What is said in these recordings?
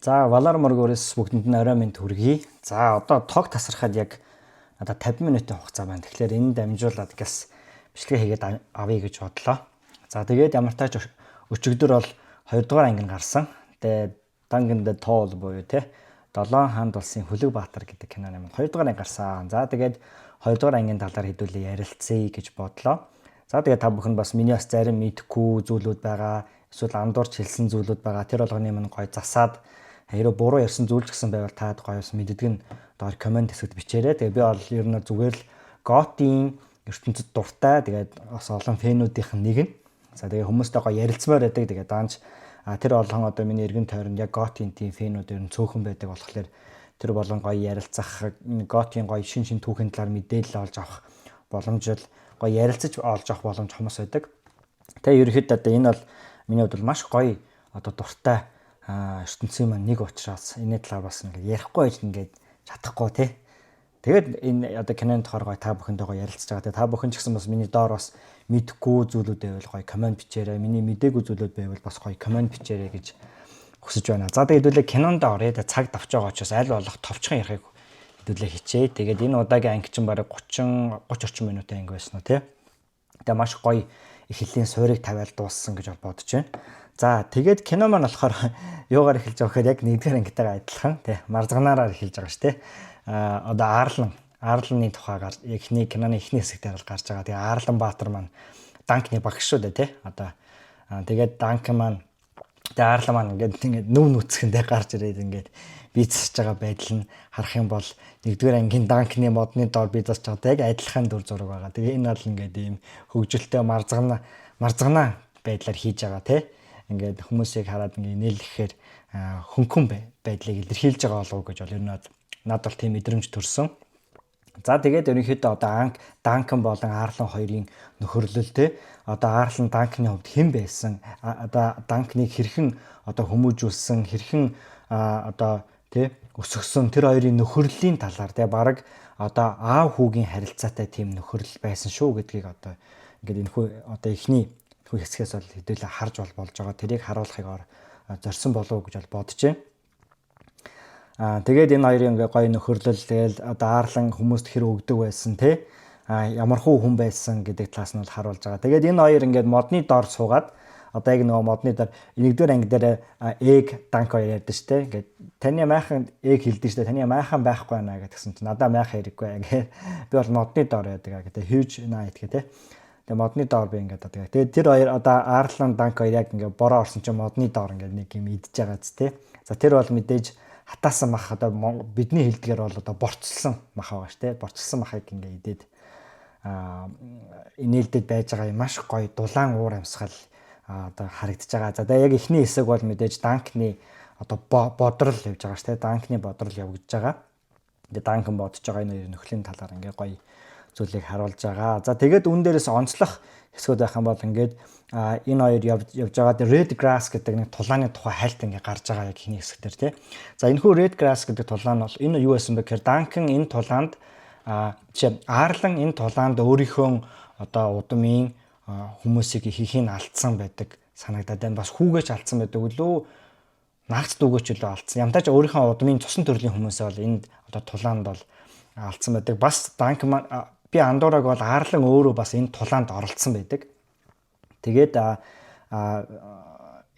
За, Valar Morghulis, бүгдэнд нь орой минь хүргэе. За, одоо тог тасархад яг одоо 50 минутын хугацаа байна. Тэгэхээр энэ дамжуулаад гэс бичлэгээ хийгээд авъя гэж бодлоо. За, тэгээд ямар тач өчигдөр бол 2 дугаар анги нь гарсан. Тэгээ Duncan the Tall буюу те Долоон хаанд улсын Хүлэг Баатар гэдэг киноны маань 2 дугаар анги гарсан. За, тэгээд 2 дугаар ангийн талаар хэдүүлээ ярилцъя гэж бодлоо. За, тэгээд та бүхэн бас миний бас зарим мэдэхгүй зүйлүүд байгаа, эсвэл андуурч хэлсэн зүйлүүд байгаа. Тэр болгоны минь гой засаад, хэрэг буруу ярьсан зүйл ч гэсэн байвал таад гоё бас мэддэг нь доор comment хэсэгт бичээрэй. Тэгээ би бол ер нь зүгээр л GOT-ийн ертөнцөд дуртай. Тэгээд бас олон fan үүдийнх нь нэг нь. За, тэгээ хүмүүстэй гоё ярилцмаар байдаг. Тэгээ даанч тэр болгон одоо миний эргэн тойронд яг GOT-ийн тийм fan үүд ер нь цөөхөн байдаг болохоор тэр болон гоё ярилцах, GOT-ийн гоё шин шин түүхийн талаар мэдээлэл олж авах боломж л гоё ярилцаж олж авах боломж хомос байдаг. Тэгээ ерөнхийдөө одоо энэ бол миний хувьд бол маш гоё одоо дуртай ертөнцийн маань нэг учраас энэ талаар бас ингээд ярихгүй байж ингээд чадахгүй тий. Тэгээд энэ одоо киноны тухай гоё та бүхэндээ гоё ярилцж байгаа. Тэгээ та бүхэн ч гэсэн бас миний доор бас мэдэхгүй зүйлүүд байвал гоё comment бичээрэй. Миний мдээгүй зүйлүүд байвал бас гоё comment бичээрэй гэж хүсэж байна. За, тэгээд хэдүүлээ кинонд оръё. Цаг давж байгаа учраас аль болох товчхон ярихыг хэдүүлээ хичээе. Тэгээд энэ удаагийн анги чинь бараг 30 30 орчим минутын анги байсан уу тий. Тэгээ маш гоё эхлэлийн суурийг тавиал дууссан гэж бодож байна. За, тэгээд кино маань болохоор юугаар эхэлж байгаа гэхээр яг нэгдүгээр ангитайгаа адилхан тий, марзганаараар эхэлж байгаа шүү тий. А одоо Арланы тухай гар эхний киноны эхний хэсэг дээр гарч байгаа. Тэгээ Арлан Баатар маань Данкны багш шүү дээ тий. Одоо тэгээд Данк маань, тэгээ Арлан маань ингээд нүв нүцгэндээ гарч ирээд ингээд бийцсэж байгаа байдал нь харах юм бол нэгдүгээр ангийн Данкны модны доор бий засч байгаа яг адилхан дүр зураг байгаа. Тэгээ энэ бол ингээд ийм хөгжилтэй марзгана марзгана байдлаар хийж байгаа тий, ингээд хүмүүсийг хараад ингээд нээлэхээр хөнгөн байдлыг илэрхийлж байгаа болов уу гэж бол ер нь надад бол тийм мэдрэмж төрсөн. За, тэгээд ерөнхийдөө одоо Анк Данкан болон Арлан хоёрын нөхөрлөл те, одоо Арлан Данкны хувьд хэн байсан, одоо Данкныг хэрхэн одоо хүмүүжүүлсэн, хэрхэн одоо те өсгсөн, тэр хоёрын нөхөрлийн талаар те, баг одоо аав хүүгийн харилцаатай тийм нөхөрлөл байсан шүү гэдгийг одоо ингээд энэхүү одоо эхний энэхүү хэсгээс бол хэдүүлээ харж бол болж байгаа. Тэрийг харуулахыг зорьсон болов уу гэж бол бодож байна. Аа, тэгээд энэ хоёрын ингээ гоё нөхөрлөл, тэгэл одоо Арлан хүмүүст хэр өгдөг байсан те, ямар хуу хүн байсан гэдэг талаас нь бол харуулж байгаа. Тэгээд энэ хоёр ингээд модны доор суугаад, одоо яг нөгөө модны доор нэгдүгээр анги дээр Эгг Данк хоёр ярьдэн штэ. Ингээд таны майхан Эгг хэлдэг штэ. Таны майхан байхгүй байна гэдгсэн чинь надаа майхан хэрэггүй гэх. Би бол модны доор байдаг гэдэг. Hedge knight гэх те. Тэгээ модны доор би ингээд одоо. Тэгээд тэр хоёр одоо Арлан Данк хоёр яг ингээд бороо орсон чинь модны доор ингээд нэг юм идж байгаа зү те. За, тэр бол мэдээж хатаасан мах, одоо бидний хэлдгээр бол одоо борцлсон мах байгаа шүү дээ. Борцлсон махыг ингээ идээд инээлдэд байж байгаа юм, маш гоё дулаан уур амьсгал одоо харагдаж байгаа. За, тэгээ яг эхний хэсэг бол мэдээж Данкны одоо бодрол явж байгаа шүү дээ. Данкны бодрол явагдаж байгаа. Тэгээ Данкан бодож байгаа энэ хоёр нөхлийн талаар ингээ гоё зүйлийг харуулж байгаа. За, тэгээд үүн дээрээс онцлох хэсгүүд байх юм бол ингээд энэ хоёр явж байгаа Red Grass гэдэг нэг тулааны тухай хайлт ингээ гарч байгаа яг эхний хэсэг дээр тий. За, энэхүү Red Grass гэдэг тулаан бол энэ юу байсан бэ гэхээр Данкан энэ тулаанд, жишээ Арлан энэ тулаанд өөрийнхөө одоо удмын хүмүүсийг ихийг нь алдсан байдаг санагдаад байна. Бас хүүгээч алдсан байдаг үлээ, наагц дүүгээч үлээ алдсан. Ямтаач өөрийнхөө удмын цусан төрлийн хүмүүсээ бол энд одоо тулаанд бол алдсан байдаг. Бас Данкан би андуураг бол Арлан өөрөө бас энэ тулаанд оролцсон байдаг. Тэгээд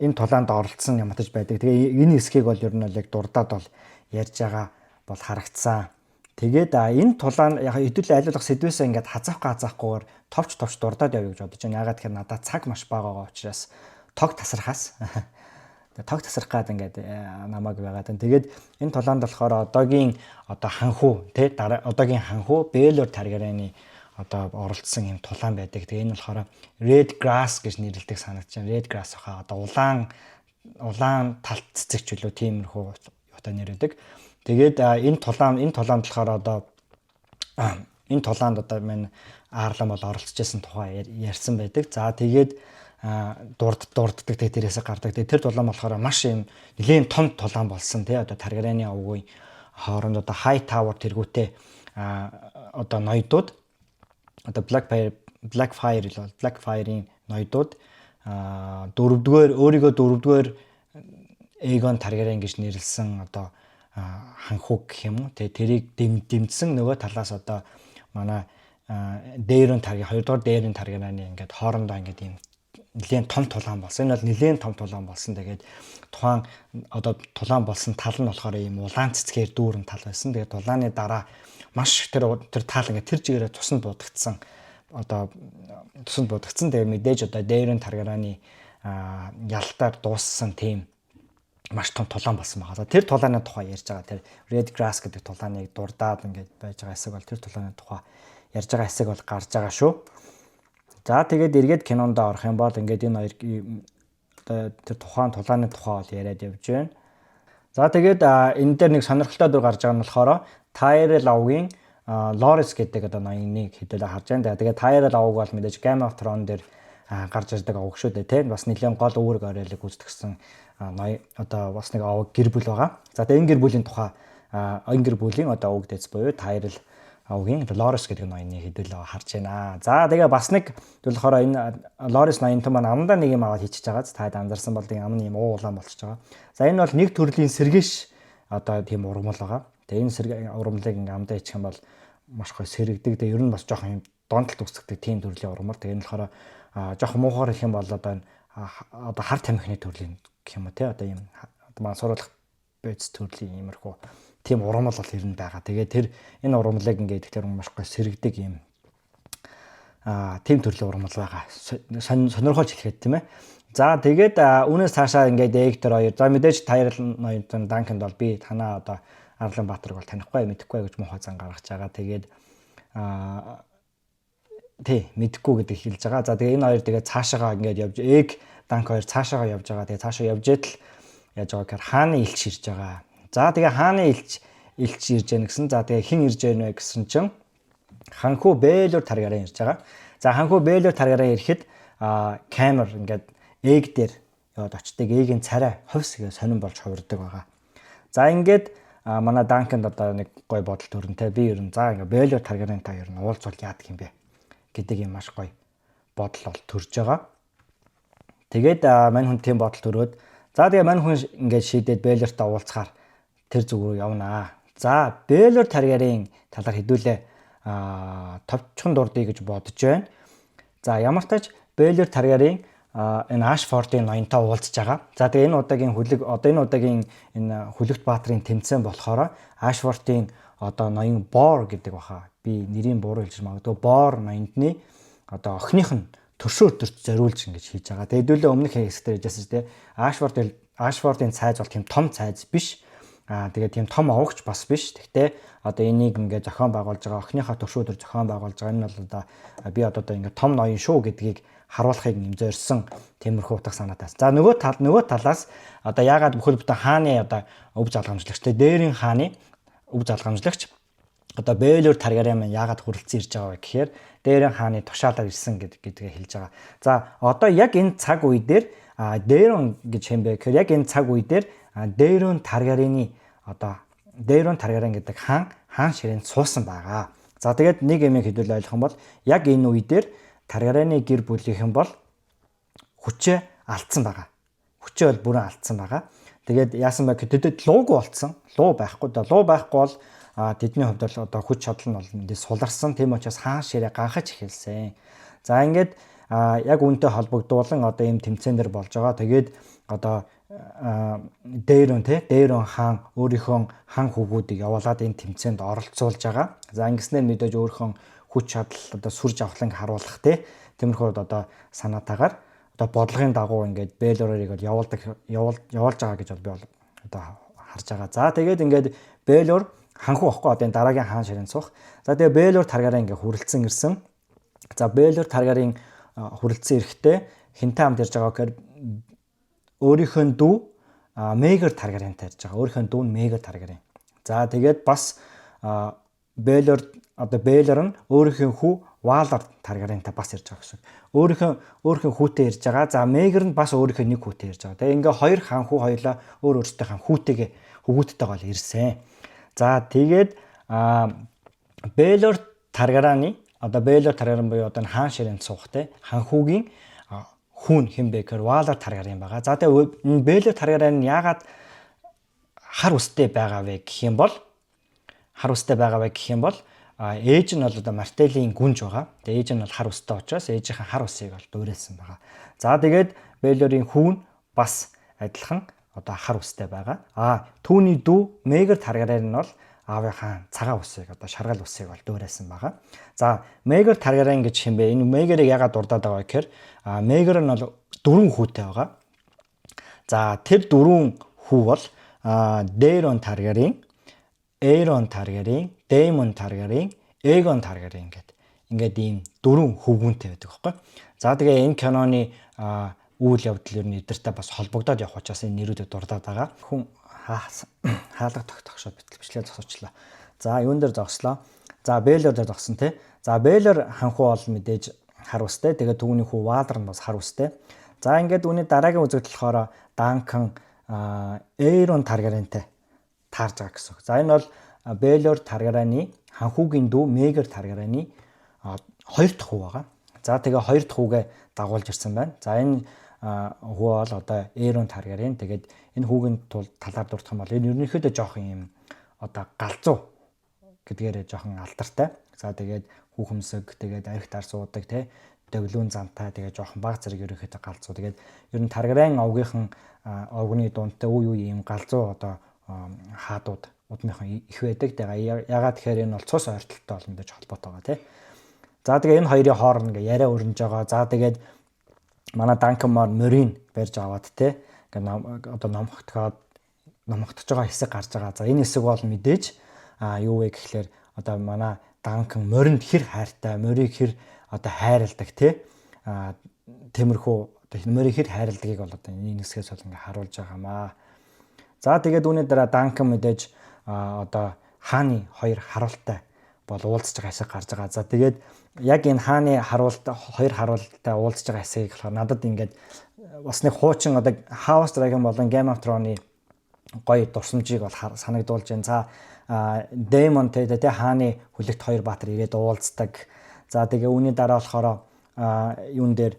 энэ тулаанд оролцсон яматаж байдаг. Тэгээ энэ хэсгийг бол ер нь бол яг дурдаад бол ярьж байгаа бол харагдсан. Тэгээд энэ тулаан яг хэдүүлээ аль болох сэдвээсээ ингээд хазаахгүй хазаахгүйгээр товч товч дурдаад явъя гэж бодож байна. Ягаад тэгэхээр надад цаг маш бага байгаа учраас тог тасархаас. Тэгээ тог тасрах гад ингээд намайг байгаад байна. Тэгээд энэ тулаанд болохоор одоогийн одоо ханхүү тий, дараа одоогийн ханхүү Бэлор Таргарианы одоо оролцсон юм тулаан байдаг. Тэгээ энэ болохоор Red Grass гэж нэрлэдэг санагдаж байна. Red Grass хаа одоо улаан улаан талт цэцэгч үлээ, тиймэрхүү юутай нэр өгдөг. Тэгээд энэ тулаанд болохоор одоо энэ тулаанд одоо мань Арлан бол оролцож байсан тухай ярьсан байдаг. За, тэгээд дурддаг, тэгээ тэрээсээ гардаг. Тэгээ тэр тулаан болохоор маш юм нэлээд том тулаан болсон тий, одоо Таргарианы овгийн хооронд одоо High Tower тэргүүтээ одоо ноёдууд, одоо Blackfyre л Blackfyre-ийн ноёдууд дөрөвдүгээр өөрийгөө дөрөвдүгээр Эйгон Таргариен гэж нэрлсэн одоо ханхүүг гэх юм уу. Тэгээ тэрийг дэмжсэн нөгөө талаас одоо манай Дээрэн Таргариен, хоёрдугаар Дээрэн Таргарианы ингээд хоорондоо ингээд ийм нэлээд том тулаан болсон. Энэ бол нэлээд том тулаан болсон. Тэгээд тухайн одоо тулаан болсон тал нь болохоор ийм улаан цэцгээр дүүрэн тал байсан. Тэгээд тулааны дараа маш тэр тэр тал ингээд тэр чигээрээ цуснд будагдсан. Одоо цуснд будагдсан. Тэгээд мэдээж одоо Дээрэн Таргарианы ялтаар дууссан тийм маш том тулаан болсон байгаа. Тэр тулааны тухай ярьж байгаа. Тэр Red Grass гэдэг тулааныг дурдаад ингээд байж байгаа хэсэг бол тэр тулааны тухай ярьж байгаа хэсэг бол гарч байгаа шүү. За, тэгээд эргээд кинонд орох юм бол ингээд энэ хоёр одоо тэр тухайн тулааны тухай бол яриад явж байна. За, тэгээд энэ дээр нэг сонирхолтой дүр гарч байгаа нь болохоор Tyrell овгийн Лорис гэдэг одоо ноёныг хэдүүлээ харж байна. Тэгээд Tyrell овг бол мэдээж Game of Thrones дээр гарч ирдэг овг шүү дээ, тийм. Бас нэлээд гол үүрэг оройлыг гүйцэтгсэн ноён, одоо бас нэг овг гэр бүл байгаа. За, тэгээд энэ гэр бүлийн тухай, энэ гэр бүлийн одоо овг дэц буюу Tyrell овгийн Лорис гэдэг ноёныг хэдүүлээ харж байна. За, тэгээ бас нэг болохоор энэ Лорис ноёнтой маань амдаа нэг юм аваад хийчихэж байгаа. Та анзаарсан бол ам нь юм уу улаан болчихж байгаа. За, энэ бол нэг төрлийн сэргээш одоо тийм ургамал байгаа. Тэгээ энэ сэргээ ургамлыг ингээ амдаа ичих юм бол маш гоё сэргэдэг. Тэгээ ер нь бас жоохон юм донтолт үүсгэдэг тийм төрлийн ургамал. Тэгээ энэ болохоор жоохон муухаар хэлэх юм бол одоо хар тамхины төрлийн гэх юм уу, те, одоо ийм одоо мансууруулах бодис төрлийн иймэрхүү тийм ургамал бол ер нь байгаа. Тэгээ тэр энэ ургамлыг ингээд тэгэхээр маш гоё сэргэдэг юм тийм төрлийн ургамал байгаа. Сонирхолж хэлэхэд, тийм ээ. За, тэгээд үүнээс цаашаа ингээд Эгтер хоёр, за, мэдээж Тайрал ноёнтон Данканд бол би танаа одоо Арлан Баатарыг бол танихгүй, мэдэхгүй гэж муухай зан гаргаж байгаа. Тэгээд тий, мэдэхгүй гэдэг хэлж байгаа. За, тэгээ энэ хоёр тэгээ цаашаагаа ингээд явж, Эг Данк хоёр цаашаагаа явж байгаа. Тэгээ цаашаа явж идэл яаж байгаа гэхээр хааны элч ирж байгаа. За, тэгээ хааны элч ирж яах гэсэн. За, тэгээ хэн ирж байна вэ гэсэн чинь ханхүү Бэлүр Таргараа ирж байгаа. За, ханхүү Бэлүр Таргараа ирэхэд камер ингээд эг дээр яваад очдөг. Эгийн царай хувьс гээ сонин болж хувирдаг байгаа. За, ингээд манай Данканд одоо нэг гой бодол төрөнтэй. Би ер нь за ингээ Бэлүр Таргарын та ер нь уулзвал яадаг юм бэ гэдэг юм маш гоё бодол бол төрж байгаа. Тэгээд мань хүн тийм бодол төрөөд, за, тэгээ мань хүн ингээд шийдээд Бэлэртэй уулзахаар тэр зүг рүү явнаа. За, Бэлэр Таргарын талаар хэдүүлээ товчхон дурдъя гэж бодож байна. За, ямар ч тач Бэлэр Таргарын энэ Ашфордын ноёнтой уулзж байгаа. За, тэгээ энэ удаагийн хүлэг, одоо энэ удаагийн энэ Хүлэгт баатрын тэмцээн болохоор Ашфордын одоо ноён Бор гэдэг баха. Би нэрийг буруу хэлж магадгүй. Бор ноёнтны одоо охиных нь төршөө өдөрт зориулж ингэж хийж байгаа. Тэгээ хэдүүлээ өмнөх хэсгээр хэлжсэн чинь, те, Ашфордын цайз бол тийм том цайз биш. Тэгээд тийм том овогч бас биш. Тэгтээ одоо энийг ингээд зохион байгуулж байгаа, охиныхоо төршөө өдөр зохион байгуулж байгаа. Энэ бол одоо би одоо ингээд том ноён шүү гэдгийг харуулахыг юм зорьсон тиймэрхүү утга санаатай. За, нөгөө талаас одоо яагаад бүхэл бүтэн хааны одоо өв залгамжлагч, те, дээрийн хааны өв залгамжлагч одоо Бэлүр Таргариан маань яагаад хүрэлцэн ирж байгаа вэ гэхээр дээрийн хааны тушаалаар ирсэн гэдгээ хэлж байгаа. За, одоо яг энэ цаг үе дээр Дээрон гэж хэм бэ гэхээр яг энэ цаг үе дээр Дээрон Таргарины одоо Дээрон Таргарин гэдэг хаан ширээнд суусан байгаа. За, тэгээд нэг юм хэдүүл ойлгох юм бол яг энэ үе дээр Таргарины гэр бүлийнхэн бол хүчээ алдсан байгаа. Хүчээ бол бүрэн алдсан байгаа. Тэгээд яасан бэ гэхэд тэдэд луугүй болцсон. Луу байхгүй да. Луу байхгүй бол тэдний хувьд бол одоо хүч чадал нь бол мэдээ суларсан. Тийм учраас хаан ширээ ганхаж эхэлсэн. За, ингээд яг үүнтэй холбогдуулан одоо ийм тэмцээн дээр болж байгаа. Тэгээд одоо Дээрэн, те, Дээрэн хаан өөрийнхөө хан хүүгүүдийг явуулаад энэ тэмцээнд оролцуулж байгаа. За, ингэснээр мэдээж өөрийнхөө хүч чадал, одоо сүр жавхланг харуулах, те, тиймэрхүү одоо санаатаагаар, одоо бодлогын дагуу ингээд Бэлорыг бол явуулж байгаа гэж бол би бол одоо харж байгаа. За, тэгээд ингээд Бэлор ханхүү واخгүй, одоо энэ дараагийн хаан ширээнд суух. За, тэгээ Бэлор Таргараа ингээд хүрэлцэн ирсэн. За, Бэлор Таргарын хүрэлцэн ирэхдээ хинтээ хамт ирж байгаа гэхээр өөрийнхөө дүү Мегер Таргаринтай ирж байгаа. Өөрийнхөө дүү нь Мегер Таргарин. За, тэгээд бас Бэлор, одоо Бэлор нь өөрийнхөө хүү Валар Таргаринтай бас ирж байгаа гэсэн. Өөрийнхөө хүүтэй ирж байгаа. За, Мегер нь бас өөрийнхөө нэг хүүтэй ирж байгаа. Тэгээ ингээ хоёр хаан хүү хоёлаа өөр өөрсдийнхээ хаан хүүтэйгээ, хөвгүүдтэйгээ л ирсэн. За, тэгээд Бэлор Таргараны одоо Бэлор Таргаран буюу одоо хаан ширээнд суух, те, хаан хүүгийн Хүү нь хэн бэ гэхээр Валор Таргарийн байгаа. За, тэгээ энэ Бэлор Таргарийн нь яагаад хар үстэй байгаа вэ гэх юм бол хар үстэй байгаа вэ гэх юм бол ээж нь бол одоо Мартелийн гүнж байгаа. Тэгээ ээж нь бол хар үстэй учраас ээжийнхээ хар усыг бол дуурайсан байгаа. За, тэгээд Бэлорийн хүү нь бас адилхан одоо хар үстэй байгаа. Түүний дүү Мегер Таргарийн нь бол аавынхаа цагаан усыг, одоо шаргал усыг бол дуурайсан байгаа. За, Мегер Таргарийн гэж хэм бэ? Энэ Мегерийг ягаад дурдаад байгаа вэ гэхээр Мегер нь бол дөрвөн хүүтэй байгаа. За, тэр дөрвөн хүү бол Дэрон Таргарийн, Эйрон Таргарийн, Дэймон Таргарийн, Эгон Таргарийн гэдэг ингээд ийм дөрвөн хөвгүүнтэй байдаг байхгүй. За, тэгээ энэ киноны үйл явдал ер нь эдэртэй бас холбогдоод явах учраас энэ нэрүүдэд дурдаад байгаа. Хүн хаалга тогтоохшоод бичлэгээ зогсоочлаа. За, юун дээр зогслоо? За, Бэлор дээр зогсон тий. За, Бэлор ханхуу бол мэдээж хар үстэй. Тэгээ түүний хүү Ваалар нь бас хар үстэй. За, ингээд үүний дараагийн үзэгдэл болохоор Данкан Эйрон Таргарентай таарж байгаа гэсэн үг. За, энэ бол Бэлор Таргараны ханхүүгийн дүү Мегер Таргараны хоёр дахь хүү байгаа. За, тэгээ хоёр дахь хүүгээ дагуулж ирсэн байна. За, энэ хүү бол одоо Эйрон Таргарен. Тэгээд энэ хүүгийн тул талаар дурдах юм бол энэ ерөнхийдөө жоохон юм одоо галзуу гэдгээрээ жоохон алдартай. За, тэгээд хүүхэмсэг, тэгээд архи дар суудаг те, дөглүүн замтай, тэгээд жоохон баг зэрэг ерөнхийдөө галзуу. Тэгээд ер нь Таргарен овгийнхан овгны дундтай үе үе ийм галзуу одоо хаадууд удмынхан их байдаг. Тэгээ ягаад тэгэхээр энэ бол цус ойртолтой бол мэдээж холбоотой байгаа тий. За, тэгээ энэ хоёрын хооронд ингээ яриа өрнөж байгаа. За, тэгээд манай Данкан Мор морин барьж аваад те, ингээ одоо номхотгоод номхотж байгаа хэсэг гарч байгаа. За, энэ хэсэг бол мэдээж юу вэ гэхлээр одоо манай Данкан моринд хэр хайртай, морийг хэр одоо хайрладаг те, тиймэрхүү одоо морийг хэр хайрладгийг бол одоо энэ хэсгээс бол ингээ харуулж байгаа маа. За, тэгээд үүний дараа Данкан мэдээж одоо хааны хоёр харуултай бол уулзж байгаа хэсэг гарч байгаа. За, тэгээд яг энэ хааны харуулт хоёр харуултай уулзж байгаа хэсгийг болохоор надад ингээд бас нэг хуучин одоо House Dragon болон Game of Thrones-ы гоё дурсамжийг бол санагдуулж байна. За, Daemon тэ хааны хүлэгт хоёр баатар ирээд уулздаг. За, тэгээ үүний дараа болохоор юун дээр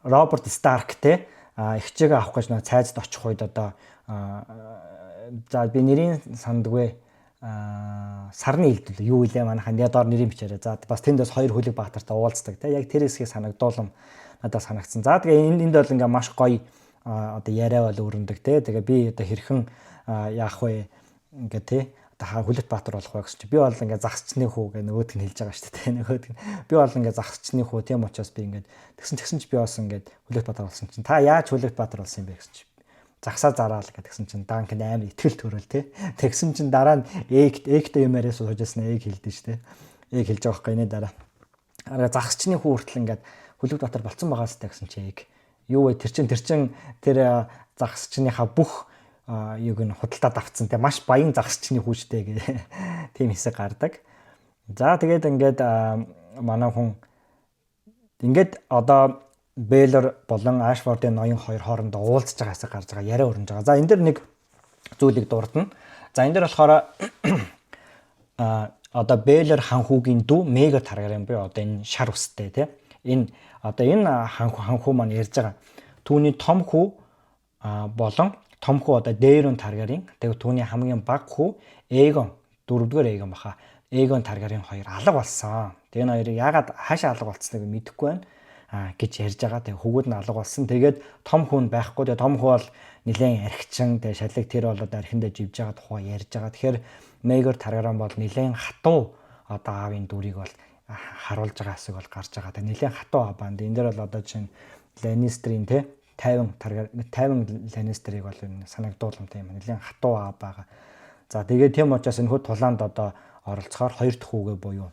Роберт Старк те, эгчээгээ авах гэж нэг цайзад очих үед одоо, за, би нэрийн сандгүй, сарны илдвэл юу илээ манайхан яа доор нэрийн бичээрэй. За, бас тэнд бас хоёр хүлэг баатартай уулздаг те. Яг тэр хэсгийг санагдуулам надад санагдсан. За, тэгээ энд бол ингээ маш гоё одоо яриа бол өрнөдөг те. Тэгээ би одоо хэрхэн яах вэ ингээ те, одоо хүлэгт баатар болох вэ гэсэн чи би бол ингээ загсчны хүү гэ нөгөөдг нь хэлж байгаа шүү дээ. Нөгөөдг нь би бол ингээ загсчны хүү, тийм учраас би ингээд тэгсэн чи би бас ингээд хүлэгт баатар болсон чинь та яаж хүлэгт баатар болсон юм бэ гэсэн чи загсаа зараал гэдгсэн чинь Данкан амар итгэл төрөөл те. Тэгсэн чинь дараа нь эгтэй юм яриа сууж байсан, эг хэлдэж штэ. Эг хэлж байгаа байхгүй энэ дараа. Араа загсчны хүү хүртэл ингээд Хүлэгт баатар болцсон байгаа сте гэсэн чи эг. Юу вэ, тэр чин тэр загсчныхаа бүх юуг нь худалдаад авцсан те, маш баян загсчны хүүжтэй гэх тийм хэсэг гардаг. За, тэгээд ингээд манай хүн ингээд одоо Бэлор болон Ашфордын ноён хоёр хоорондоо уулзж байгаа хэсэг гарч байгаа, яриа өрнөж байгаа. За, энэ дэр нэг зүйлийг дурдна. За, энэ дэр болохоор одоо Бэлор ханхүүгийн дүү Мегер Таргарен буюу одоо энэ шар үстэй тий. Энэ одоо энэ ханхүү маань ярьж байгаа. Түүний том хүү болон том хүү одоо Дэрон Таргарийн, тэгээ түүний хамгийн бага хүү Эгон, дөрөвдүгээр Эгон баха. Эгон Таргарийн хоёр алга болсон. Тэгээ энэ хоёрыг яагаад хаашаа алга болцсныг мэдэхгүй байна гэж ярьж байгаа. Тэгээ хөвгүүд нь алга болсон. Тэгээд том хүн байхгүй. Тэгээ том хүү бол нилээн архичин. Тэгээ шалиг тэр бол одоо архиндаа живж байгаа тухай ярьж байгаа. Тэгэхээр Мегер Таргаран бол нилээн хатуу одоо аавын дүрийг бол харуулж байгаа хэсэг бол гарч байгаа. Тэгээ нилээн хатуу аав банд. Энэ дээр бол одоо чинь Ланнистрийн те, 50 Таргар 50 Ланнистрийг бол энэ санагдууламтай юм. Нилээн хатуу аав байгаа. За, тэгээд тийм учраас энэ хүү тулаанд одоо оролцохоор хоёр дахь хүүгээ буюу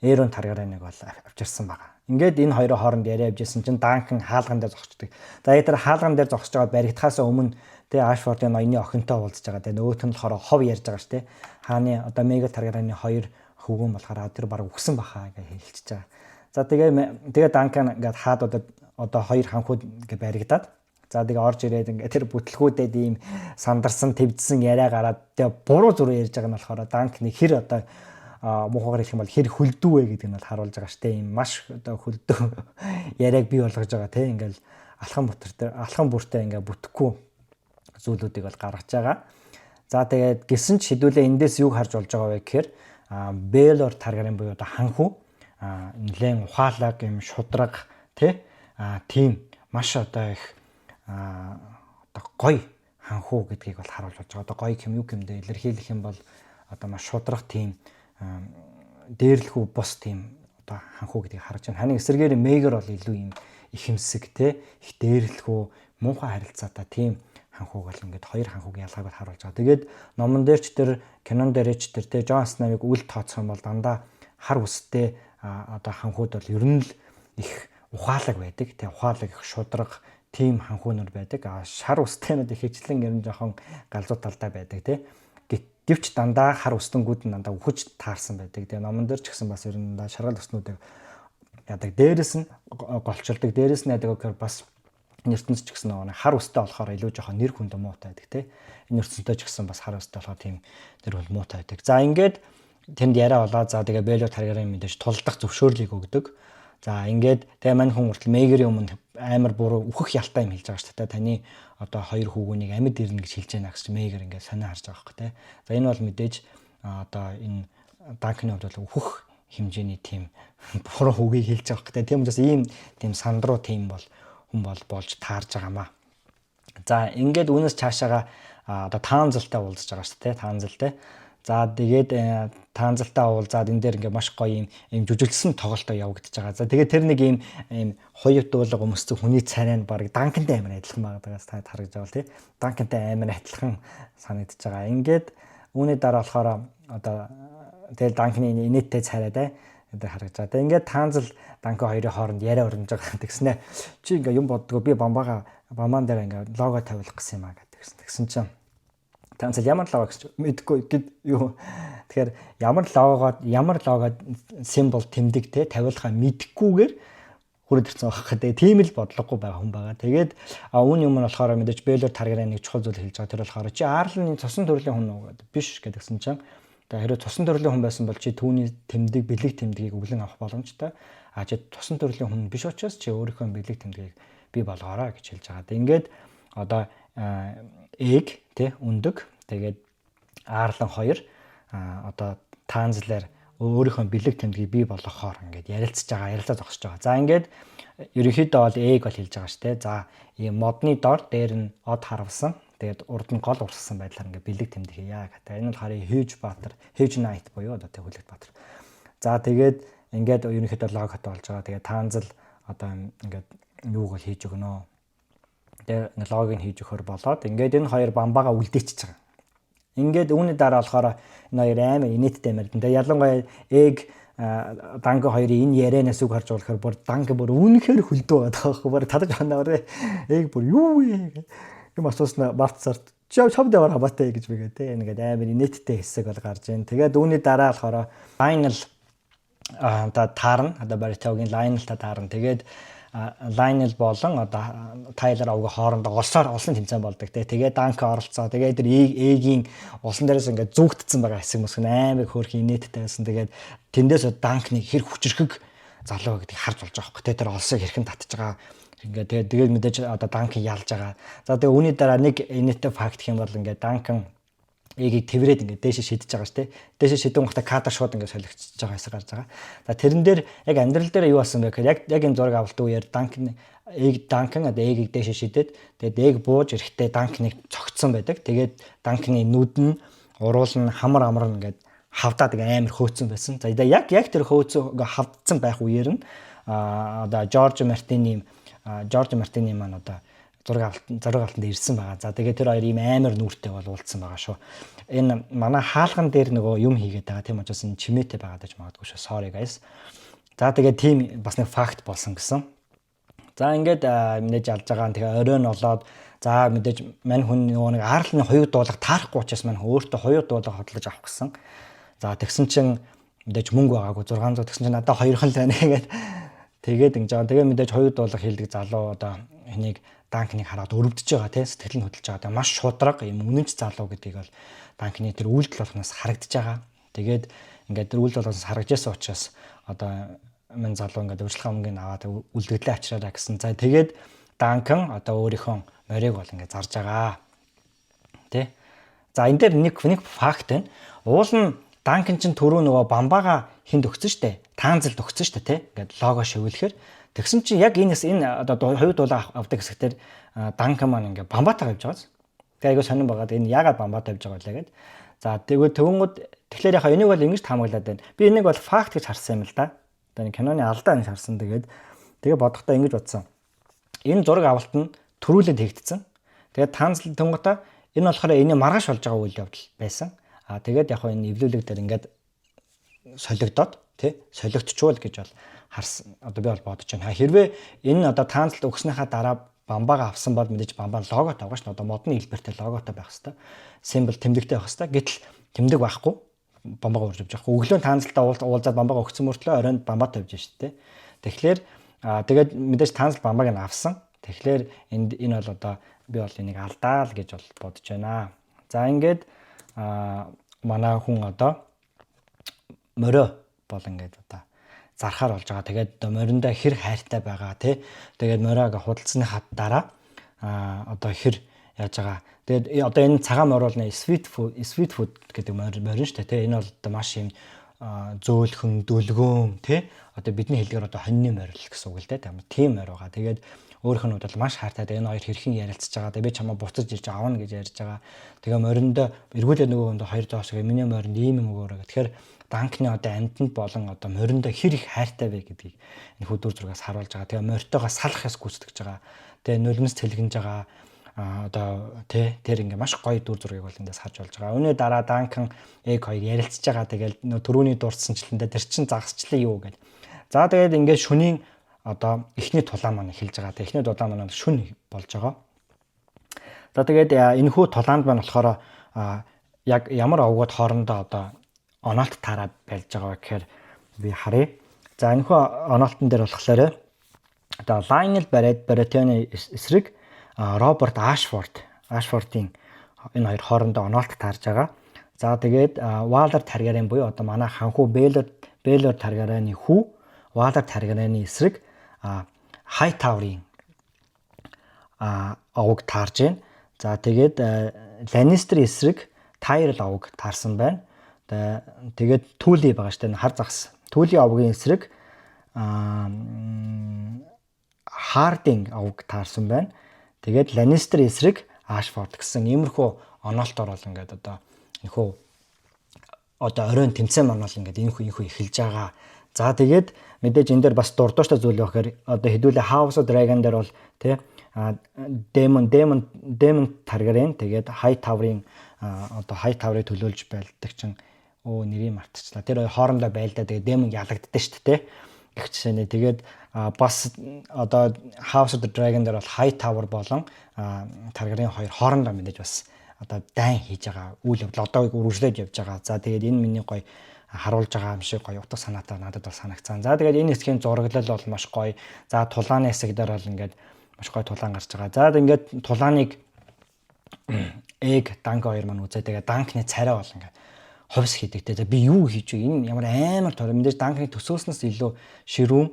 Эйрон Таргараныг бол авчирсан байгаа. Ингээд энэ хоёрын хооронд яриа явжсэн чинь Данкан хаалган дээр зогсчдөг. За, яг тэр хаалган дээр зогсож байгаа баригдахаас өмнө тэ Ашфордын ноёны охинтой уулзж байгаа. Тэгээ нөгөөх нь болохоор хов ярьж байгаа шүү дээ. Хааны одоо Мегер Таргараны хоёр хөвгөн болохоор тэр баг үгсэн баха гэж хэлчихэж байгаа. За, тэгээ Данкан ингээд хаадуудад одоо хоёр ханхууд ингээд баригдаад, за, тэгээ орж ирээд ингээд тэр бүтлгүүдэд ийм сандарсан твдсэн яриа гараад, тэгээ буруу зүрх ярьж байгаа нь болохоор Данкны хэр одоо муухайгаар хэлэх юм бол хэр хөлдүү вэ гэдгийг нь бол харуулж байгаа штэ. Ийм маш одоо хөлдөө яриаг бий болгож байгаа те. Ингээл алхам бүтэртэй, алхам бүртээ ингээ бүтэхгүй зүйлүүдийг бол гаргаж байгаа. За, тэгээд гисэн ч хэдүүлээ эндээс юг харж болж байгаа вэ гэхээр Бэлор Таргарийн буюу одоо ханхүү нэлээд ухаалаг, юм шудраг тий, тийм маш одоо их одоо гоё ханхүү гэдгийг бол харуулж болж байгаа. Одоо гоё юм юу гэмдэ илэрхийлэх юм бол одоо маш шудраг, тийм дээрлэхүү бус тийм одоо ханхүү гэдгийг харж байна. Харин эсрэгээр Мегер бол илүү юм ихэмсэг те, их дээрлэхүү, муухай харилцаатай тийм ханхүүг бол ингээд хоёр ханхүүгийн ялгааг бол харуулж байгаа. Тэгээд номон дээр ч тэр, кинон дээр ч тэр те, Жон Сноуыг үл тооцох юм бол дандаа хар үстэй одоо ханхүүд бол ер нь л их ухаалаг байдаг. Тэ, ухаалаг, их шудраг тийм ханхүүнөр байдаг. А шар үстэйнүүд их хичлэн ер нь жоохон галзуу талдаа байдаг те. Гэвч дандаа хар үстэнгүүд нь дандаа үхэж таарсан байдаг. Тэгээ номон дээр ч гэсэн бас ер нь дандаа шаргал өснүүдийг яадаг. Дээрэс нь голчилдог. Дээрэс нь яадаг гэхээр бас энэ ертөнц ч гэсэн нөгөө хар үстэй болохоор илүү жоохон нэр хүнд муутай байдаг те. Энэ ертөнцтэй ч гэсэн бас хар үстэй болохоор тийм нэр хүнд муутай байдаг. За, ингээд тэнд яриа болоо. За, тэгээ Бэло Таргарын мэдээж тулдах зөвшөөрлийг өгдөг. За, ингээд тэгээ мань хүн хүртэл Мегерийн өмнө амар буруу үхэх ялтай юм хэлж байгаа шүү дээ. Таны одоо хоёр хүүгүүнийг амьд ирнэ гэж хэлж байна гэж Мегер ингээд сонио харж байгаа байхгүй те. За, энэ бол мэдээж одоо энэ Данкны хувьд бол үхэх хэмжээний тийм буруу үгийг хэлж байгаа байхгүй те. Тийм учраас ийм тийм сандруу тийм бол хүн бол болж таарж байгаамаа. За, ингээд үүнээс цаашаага одоо таанзалтай уулзаж байгаа шүү дээ. Таанзалтай. За, тэгээд таанзалтай уулзаад энэ дээр ингээ маш гоё юм жүжиглсэн тоглолтоо явагдаж байгаа. За, тэгээд тэр нэг юм хоёр дуулга өмссөн хүний царай нь баг Данкантай амар адилхан байгаагаас та харагдаж байгаа тий. Данкантай амар адилхан санагдаж байгаа. Ингээд үүний дараа болохоор одоо тэгэл Данкны инээдтэй царай те энэ харагдаж байгаа. Тэгээд ингээд таанзал Данкан хоёрын хооронд яриа өрнөж байгаа. Тэгснэ чи ингээ юм боддгоо, би бамбаага бамаан дээр ингээ лого тавиулах гэсэн юм а гэдэг. Тэгсэн чинь таанзал ямар лого гэж мэдгүй гэд юу. Тэгэхээр ямар логогоо, ямар лого символ тэмдэг те тавиулахаа мэдхгүйгээр хүрээд ирсэн байх гэдэг. Тийм л бодлогогүй байгаа хүн байгаа. Тэгээд үүний өмнө болохоор мэдээж Бэлор Таргарын нэг чухал зүйл хэлж байгаа. Тэр болохоор чи Арлны цусан төрлийн хүн үү гэдэг. Биш гэдгсэн чинь тэгээ хэрвээ цусан төрлийн хүн байсан бол чи түүний тэмдэг, бэлэг тэмдгийг өвлөн авах боломжтой. А чи цусан төрлийн хүн биш учраас чи өөрийнхөө бэлэг тэмдгийг бий болгоорой гэж хэлж байгаа. Ингээд одоо эг тий өндөг, тэгээд Арлан хоёр одоо таанзлаар өөрийнхөө бэлэг тэмдгийг бий болгохоор ингээд ярилцж байгаа, ярилцаа зогсож байгаа. За, ингээд ерөнхийдөө бол эг бол хэлж байгаа шүү дээ. За, ийм модны дор дээр нь од харвсан. Тэгээд урд нь гол урссан байдлаар ингээд бэлэг тэмдэг хийя гэдэг. Энэ бол харин Hedge Баатар, Hedge Knight буюу одоо тэг хүлэгт баатар. За, тэгээд ингээд ерөнхийдөө логот болж байгаа. Тэгээд таанзал одоо ингээд юуг бол хийж өгнө. Тэгээд ингээд логыг хийж өгөхөр болоод ингээд энэ хоёр бамбаага үлдээчихэж байгаа. Ингээд үүний дараа болохоор энэ хоёр амар инээдтэй юм байна. Тэгээ ялангуяа эг Данка хоёрын энэ ярианаас үг харж болохоор бүр Данка бүр үнэхээр хөлдөө байгаа байхгүй, бүр татаж ханаар эг бүр юу вэ юм асууснаа Барт сарт чамд яваар хамаатай гэж бигээ те, ингээд амар инээдтэй хэсэг бол гарч ийн. Тэгээд үүний дараа болохоор Lionel одоо таарна, одоо Баритогийн Lionel та таарна. Тэгээд Lionel болон одоо Тайлер овг хоорондоо олсоор олсон тэмцээн болдог те. Тэгээд Данка оролцоо. Тэгээд тэр Эгийн улсан дээрээс ингээд зүгтцсэн байгаа хэсэг мөсг амар хөөрхөн инээдтэй байсан. Тэгээд тэндээс Данкны хэр хүчрхэг залуу гэдгийг харж болж байгаа хөөх те. Тэр олсыг хэрхэн татж байгаа. Ингээд тэгээд мэдээж одоо Данкыг ялж байгаа. За, тэгээд үүний дараа нэг инээдтэй факт гэх юм бол ингээд Данкан эгийг тэрврээд ингээд дээшээ шидэж байгаа шүү дээ. Дээшээ шидэн гутаа кадр шууд ингээд солигдчихж байгаа хэсэг гарч байгаа. За, тэрэн дээр яг амьдрал дээр юу болсон бэ гэхээр яг энэ зураг авалт үеэр Данкан эг Данкан одоо эгийг дээшээ шидэд, тэгээд эг бууж ирэхдээ Данкныг цогцсон байдаг. Тэгээд Данкны нүд нь, уруул нь, хамар амар нь ингээд хавдаад амар хөөцсөн байсан. За, яг тэр хөөцөн ингээд хавдсан байх үеэр нь одоо Жорж Мартины маань одоо зураг авалтанд ирсэн байгаа. За, тэгээд тэр хоёр ийм амар нүүртэй бол уулзсан байгаа шүү. Энэ манай хаалган дээр нөгөө юм хийгээд байгаа. Тийм учраас энэ чимээтэй байгаад байж магадгүй шүү. Sorry, guys. За, тэгээд тийм бас нэг факт болсон гэсэн. За, ингээд мэдээж алж байгаа. Тэгээ оройн болоод, за, мэдээж мань хүн нөгөө нэг Арлны хоёуг дуулах таарахгүй учраас мань өөртөө хоёуг дуулах хөдлөж авах гэсэн. За, тэгсэн чинь мэдээж мөнгө байгаагүй, 600, тэгсэн чинь надад хоёрхан л байна гээд тэгээд ингэж байгаа. Тэгээ мэдээж хоёуг дуулах хийлдэг залуу одоо энийг Данкныг хараад өрөвдөж байгаа тийм, сэтгэл нь хөдөлж байгаа. Тэгээ маш шудраг юм үнэнч залуу гэдгийг бол Данкны тэр үйлдэл болгоноос харагдаж байгаа. Тэгээд ингээд тэр үйл болоос харагдж байсан учраас одоо мэн залуу ингээд урьдчилгаа мөнгөний аваад үлдэгдлээ авчираараа гэсэн. За, тэгээд Данкан одоо өөрийнхөө морийг бол ингээд зарж байгаа. Тэ? За, энэ дээр нэг факт байна. Уул нь Данкан чинь түрүү нөгөө бамбаага хинд өгсөн штэ. Таанзалд өгсөн штэ, тэ. Ингээд лого шивүүлэхээр тэгсэн чинь яг энэ одоо хувь дулаа авдаг хэсэгтэр Данкан маань ингээд бамбаатайгаа явж байгаа. Тэгээ айгуу сонирн байгаад энэ яагаад бамбаатай явж байгаа вэ гээд. За, тэгвэл төвөнгүүд тэгэхээр яхаа энийг бол ингэж таамаглаад байна. Би энийг бол факт гэж харсан юм л да. Одоо энэ киноны алдаа гэж харсан. Тэгээд тэгээ бодохдоо ингэж бодсон. Энэ зураг авалт нь төрүүлээд хийгдсэн. Тэгээд таанзал тэнгуутаа энэ болохоор энэ маргааш болж байгаа үйл явдал байсан. А тэгээд яг энэ эвлүүлэг дээр ингээд солигдоод, тий, солигдчихвол гэж бол харсан. Одоо би бол бодож байна. Хэрвээ энэ одоо таанзалд өгснөөхаа дараа бамбаага авсан бол мэдээж бамбаа логотой байгаа шүү дээ. Одоо модны хэлбэртэй логотой байх хэвээр. Символ, тэмдэгтэй байх хэвээр. Гэтэл тэмдэг байхгүй, бамбаага урьж явж байгаа. Өглөө таанзалтаа уулзаад бамбаага өгсөн мөртлөө оройн бамбаа тавьж шүү дээ. Тэгэхээр тэгээд мэдээж таанзал бамбааг нь авсан. Тэгэхээр энд энэ бол одоо би бол энийг алдаа л гэж бол бодож байна. За, ингээд манай хүн одоо морио бол ингээд одоо зархаар болж байгаа. Тэгээд одоо мориндоо хэр хайртай байгаа, тий. Тэгээд мориог худалдсныхаа дараа одоо хэр яаж байгаа. Тэгээд одоо энэ цагаан морь бол sweet food гэдэг морин шүү дээ, тий. Энэ бол одоо маш юм зөөлхөн, дөлгөөн, тий. Одоо бидний хэлгээр одоо хоньны морил гэсэн үг л дээ. Тийм морь байгаа. Тэгээд өөрөх нь бол маш хайртай. Энэ хоёр хэрхэн ярилцж байгаа. Тэгээ би чамаа буцаж ирж авна гэж ярьж байгаа. Тэгээ мориндоо эргүүлээ нөгөө хүнд хоёр доос миний моринд ийм юм өгөөрэй. Тэгэхээр Данкны одоо амьтанд болон одоо мориндоо хэр их хайртай вэ гэдгийг энэ хөдөр зургаас харуулж байгаа. Тэгээ мориттойгоо салах ёс гүйцэтгэж байгаа. Тэгээ нулимс тэлгэнж байгаа, одоо тий, тэр ингээ маш гоё дүр зургийг бол эндээс харж болж байгаа. Үүний дараа Данкан, Эг хоёр ярилцж байгаа. Тэгэл нөө түрүүний дурдсанчлалаа тэр чин загасчлаа юу гэл. За, тэгээд ингээд шүнийн одоо эхний тулаан маань эхэлж байгаа. Эхний тулаан маань шүн болж байгаа. За, тэгээд энэ хүү тулаанд маань болохоор яг ямар овгууд хоорондоо одоо оноолт таарад байлж байгаа вэ гэхээр би харъя. За, энэ хүү оноолтон дээр болохоор одоо Лайнел Баратионы эсрэг Роберт Ашфордын энэ хоёр хоорондоо оноолт таарж байгаа. За, тэгээд Валер Таргариен буюу одоо манай ханхүү Бэлор Таргариены хүү Валер Таргариены эсрэг Хайтауэрийн овог таарж байна. За, тэгээд Ланнистер эсрэг Тайрл овог таарсан байна. Тэгээд Түли байгаа шүү дээ, хар загас. Түли овгийн эсрэг Хардинг овог таарсан байна. Тэгээд Ланнистер эсрэг Ашфорд гэсэн иймэрхүү оноолтоор бол ингээд одоо энэхүү одоо оройн тэмцээн маань бол ингээд энэхүү эхэлж байгаа. За, тэгээд мэдээж энэ дээр бас дурдууштай зүйл байх гэхээр одоо хэдүүлээ House of Dragon дээр бол, тий, Daemon Targaryen, тэгээд Hightower-ын одоо Hightower-ыг төлөөлж байлдаг чинь өө нэрийг мартчихлаа. Тэр хоорондоо байлдаа, тэгээд Daemon ялагддаг шүү дээ. Их жишээ нэ. Тэгээд бас одоо House of the Dragon дээр бол Hightower болон Targaryen хоёр хоорондоо мэдээж бас одоо дайн хийж байгаа үйл явдал одоо үргэлжлээд явж байгаа. За, тэгээд энэ миний гоё харуулж байгаа юм шиг гоё утга санаатай надад бол санагцсан. За, тэгээд энэ хэсгийн зураглал бол маш гоё. За, тулааны хэсэг дээр бол ингээд маш гоё тулаан гарч байгаа. За, ингээд тулааныг Эг, Данк хоёр маань үзээ. Тэгээд Данкны царай бол ингээд хувьс хийдэг те. Би юу хийж вэ? Энэ ямар амар тор мэдээж Данкны төсөөснөөс илүү ширүүн,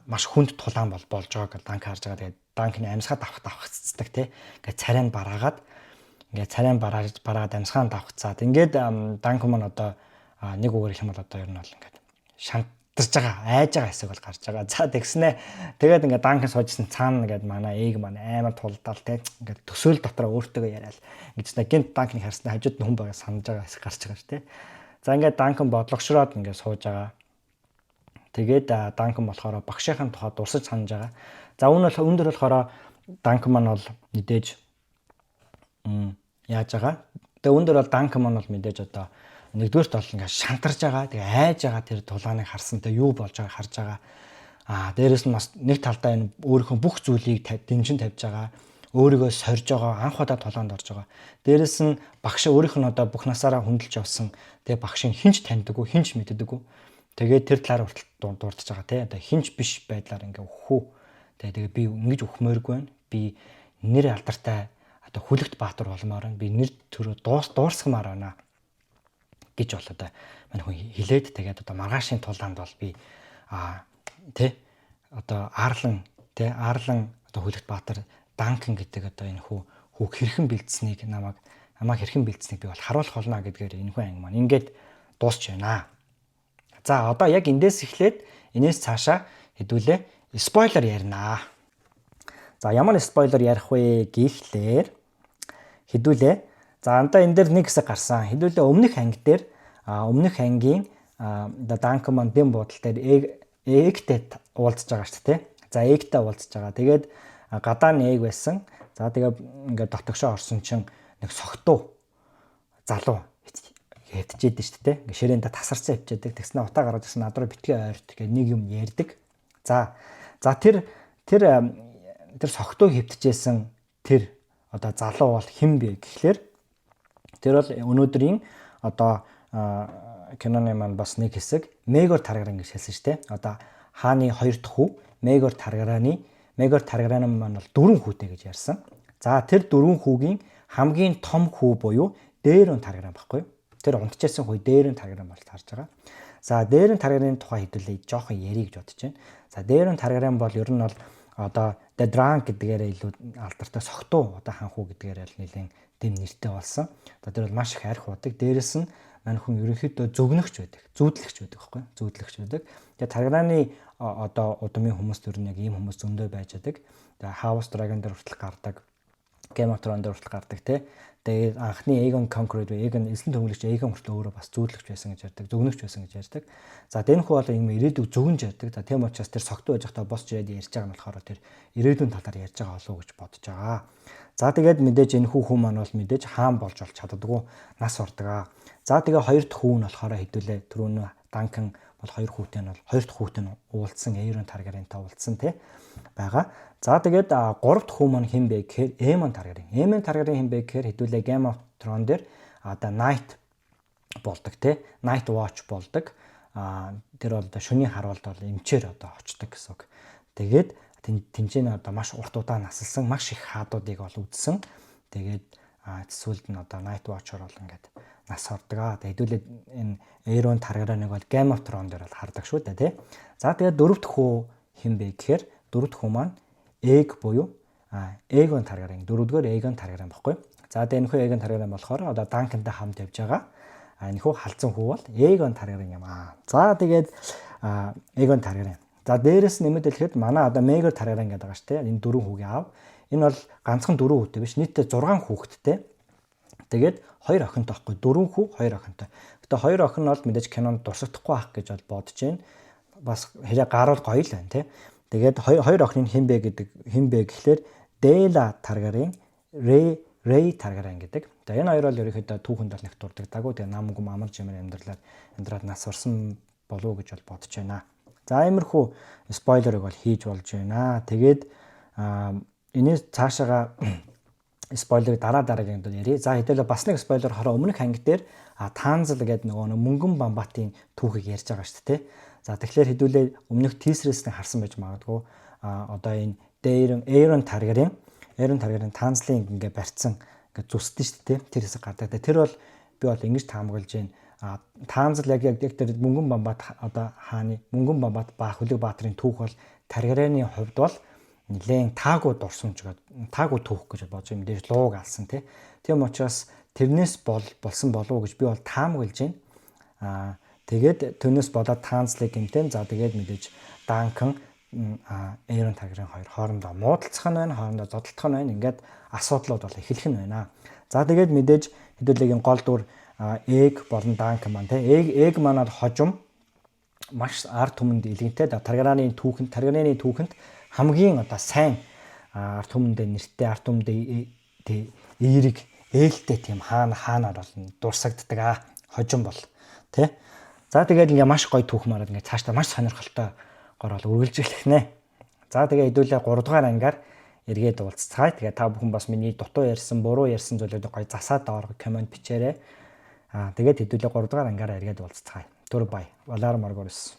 маш хүнд тулаан бол болж байгааг Данк харж байгаа. Тэгээд Данкны амьсгаа давх давхцдаг те. Ингээд царай нь бараагаад, ингээд царай нь барааж бараад амьсгаа давхцаад ингээд Данк маань одоо нэг үгээр хэлэх юм бол одоо ер нь бол ингээд шантарж байгаа, айж байгаа хэсэг бол гарч байгаа. За, тэгснэ тэгээд ингээд Данк суужсэн цаана ингээд манай Эг маань амар тулдаал те, ингээд төсөөл дотроо өөртөөгөө яриад ингэж гинт Данкны харснаа хажууд нь хүн байгаа санаж байгаа хэсэг гарч байгаа шүү те. За, ингээд Данкан бодлогошроод ингээд сууж байгаа. Тэгээд Данкан болохоор багшийнхын тухай дурсаж санаж байгаа. За, үүн бол өндөр болохоор Данкан маань бол мэдээж яаж байгаа. Тэгээ өндөр бол Данкан маань бол мэдээж одоо нэгдүгээрт бол ингээд шантарж байгаа. Тэгээ айж байгаа, тэр тулааныг харсан, тэгээ юу болж байгааг харж байгаа. Аа, дээрэс нь бас нэг талдаа энэ өөрийнхөө бүх зүйлийг дэмжин тавьж байгаа. Өөрийгөө сорж байгаа, анх удаа тулаанд орж байгаа. Дээрэс нь багш өөрийнх нь одоо бүх насаараа хүндэлж явсан. Тэгээ багшийг хинч таньдаггүй, хинч мэддэггүй. Тэгээд тэр талаар хүртэл дурдж байгаа, тий. Одоо хинч биш байдлаар ингээ өхөө. Тэгээ би ингэж өхмөөргүй байна. Би нэр алдартай одоо хүлэгт баатар болмоор байна. Би нэр төрөө дуурсгамаар байна. гэж бол одоо мань хүн хэлээд, тэгээд одоо маргаашийн тулаанд бол би тэ одоо Арлан, тэ Арлан одоо Хүлэгт Баатар Данкан гэдэг одоо энэ хүү хүүг хэрхэн бэлдсэнийг, намайг хэрхэн бэлдсэнийг би бол харуулах болно гэдгээр энэ хүн анги маань ингээд дуусч байна. За, одоо яг эндээс эхлээд энээс цаашаа хэдүүлээ spoiler ярина. За, ямар spoiler ярих вэ гэхлээр хэдүүлээ за андаа энэ дээр нэг хэсэг гарсан. Хэдүүлээ өмнөх анги дээр, өмнөх ангийн одоо Данкан маань дэм буудал дээр Эгтэй уулзж байгаа шүү дээ. За, Эгтэй уулзж байгаа. Тэгээд гадаа нь Эг байсан. За, тэгээ ингээд дотогшоо орсон чинь нэг согтуу залуу хэвтжээд шүү дээ. Ингээ ширээндээ тасарсан хэвчээдэг. Тэгснэ утаа гаргаж ирсэн, над руу битгий ойрт гэх нэг юм ярьдаг. За, тэр тэр тэр согтуу хэвтжээсэн тэр одоо залуу бол хэн бэ гэхлээр тэр бол өнөөдрийн одоо киноны маань бас нэг хэсэг Мегор Таргаран гэж хэлсэн шүү дээ. Одоо хааны хоёр дахь хүү Мегор Таргараны, Мегор Таргараны маань бол дөрвөн хүүтэй гэж ярьсан. За, тэр дөрвөн хүүгийн хамгийн том хүү буюу Дээрэн Таргаран баггүй юу? Тэр унтчихсан хүү Дээрэн Таргаран бол харж байгаа. За, Дээрэн Таргарын тухай хэдүүлээ жоохон ярих гэж бодож байна. За, Дээрэн Таргаран бол ер нь бол одоо The Drunk гэдгээрээ илүү алдартай, согтуу одоо хаан хүү гэдгээрээ л нэлээд дэм нэртэй болсон. За, тэр бол маш их арх уудаг. Дээрэс нь мань хүн ерөнхийдөө зөгнөгч байдаг. Зүүдлэгч байдаг байхгүй юу? Зүүдлэгч байдаг. Тэгээ Таргараны одоо удмын хүмүүс төр нь яг ийм хүмүүс зөндөө байж байдаг. Тэгээ House Dragon дээр хүртэл гардаг. Game of Thrones дээр хүртэл гардаг, тий. Тэгээд анхны Aegon Conqueror, Aegon эзлэн төгөлөгч Aegon хүртэл өөрөө бас зүүдлэгч байсан гэж ярьдаг, зөгнөгч байсан гэж ярьдаг. За, энэ хүү бол юм ирээдүг зөгнж ярьдаг. За, тийм учраас тэр согтуу байж байхдаа босч ирээд ярьж байгаа нь болохоор тэр ирээдүйн талаар ярьж байгаа болов уу гэж бодож байгаа. За, тэгээд мэдээж энэ хүү хүн маань бол мэдээж хаан болж болж чаддаггүй, нас ордог аа. За, тэгээ хоёр дахь хүү нь болохоор хэдүүлээ түрүүн Данкан бол хоёр хүүтэй нь бол хоёр дахь хүүтэй нь уулзсан, Эйрон Таргарентай уулзсан тий байгаа. За, тэгээд гурав дахь хүү маань хэн бэ гэхээр Эмон Таргарен. Эмон Таргарен хэн бэ гэхээр хэдүүлээ Game of Thrones дээр одоо Night болдог тий. Night Watch болдог. Тэр бол одоо шөнийн харуулд бол эмчээр одоо очдог гэсэн үг. Тэгээд тэнцэнэ одоо маш урт удаан насалсан, маш их хаадуудыг бол үзсэн. Тэгээд сүүлд нь одоо Night Watch-оор бол ингээд нас ордог аа. Тэгээд хэдүүлээ энэ Эйрон Таргараныг бол Game of Thrones дээр бол хардаг шүү дээ, тий. За, тэгээд дөрөв дэх хүү хэн бэ гэхээр дөрөв дэх хүү маань Эг буюу Эгон Таргарен, дөрөвдүгээр Эгон Таргарен баггүй. За, тэгээд энэхүү Эгон Таргарен болохоор одоо Данкантай хамт явж байгаа. Энэхүү халзан хүү бол Эгон Таргарен юм аа. За, тэгээд Эгон Таргарен. За, дээрэс нэмэд хэлэхэд манай одоо Мегор Таргарен гэдэг байгаа шүү дээ. Энэ дөрвөн хүүгийн аав. Энэ бол ганцхан дөрвөн хүүтэй биш. Нийтдээ 6 хүүхэдтэй. Тэгээд хоёр охинтой байхгүй. Дөрвөн хүү, хоёр охинтой. Гэтэ хоёр охин нь бол мэдээж кинонд дурсагдахгүй байх гэж бол бодож байна. Бас хэрэг гарвал гоё л байна, тий. Тэгээд хоёр охин нь хэн бэ гэдэг, хэн бэ гэхлээр Дейла Таргарын, Рэй Таргарен гэдэг. За, энэ хоёр бол ерөнхийдөө түүхэнд бол нэг дурддаггүй. Тэгээ нам гүм амар жимэр амьдралаар амьдраад нас орсон болов уу гэж бол бодож байна. За, иймэрхүү spoiler ыг бол хийж болж байна. Тэгээд энэс цаашаага spoiler ыг дараа дараагийн бол ярья. За, хэдүүлээ бас нэг spoiler хороо өмнөх анги дээр Таанзал гэдэг нөгөө мөнгөн бамбатын түүхийг ярьж байгаа шүү дээ. За, тэгэхээр хэдүүлээ өмнөх teaser ээс нь харсан байж магадгүй. Одоо энэ Дээрэн Эйрон Таргарын Таанзлын ингээ барьцсан ингээ зүсдэн шүү дээ. Тэр хэсэг гардаг. Тэр бол би бол ингэж таамаглаж байна. Таанзал яг тэр мөнгөн бамбат одоо хааны мөнгөн бамбат ба Хүлэг Баатрын түүх бол Таргараны хувьд бол нэлээд таагүй дурсамж, таагүй түүх гэж бодож юм. Дээш лууг алсан, тий. Тийм учраас тэрнээс бол болсон болов уу гэж би бол таамаглаж байна. Тэгээд түүнээс болоод Таанзлыг гэмтэн. За, тэгээд мэдээж Данкан, Эйрон Таргарын хоёр хоорондоо муудалцах нь байна, хоорондоо зодтолдох нь байна. Ингээд асуудлууд бол эхлэх нь байна. За, тэгээд мэдээж хэдүүлээгийн гол дүр Эг болон Данкан маань, тий. Эг маань хожим маш ард түмэнд илгэнтэй. Таргараны түүхэнд, Таргараны түүхэнд хамгийн одоо сайн ард түмэндээ нэртэй, ард түмэндээ тий эерэг ээлтэй тийм хаанаар бол дурсагддаг хожим бол, тий. За, тэгээд ингээ маш гоё түүх мараад ингээ цаашдаа маш сонирхолтой гор бол үргэлжлэх нэ. За, тэгээ хэдүүлээ 3 дугаар ангиар эргээд уулзцгаая. Тэгээ та бүхэн бас миний дутуу ярьсан, буруу ярьсан зүйлүүдийг гоё засаад доор comment бичээрэй. Тэгээд хэдүүлээ 3 дугаар ангиараа эргээд уулзцгаая. Түр бай. Валар Маргорис.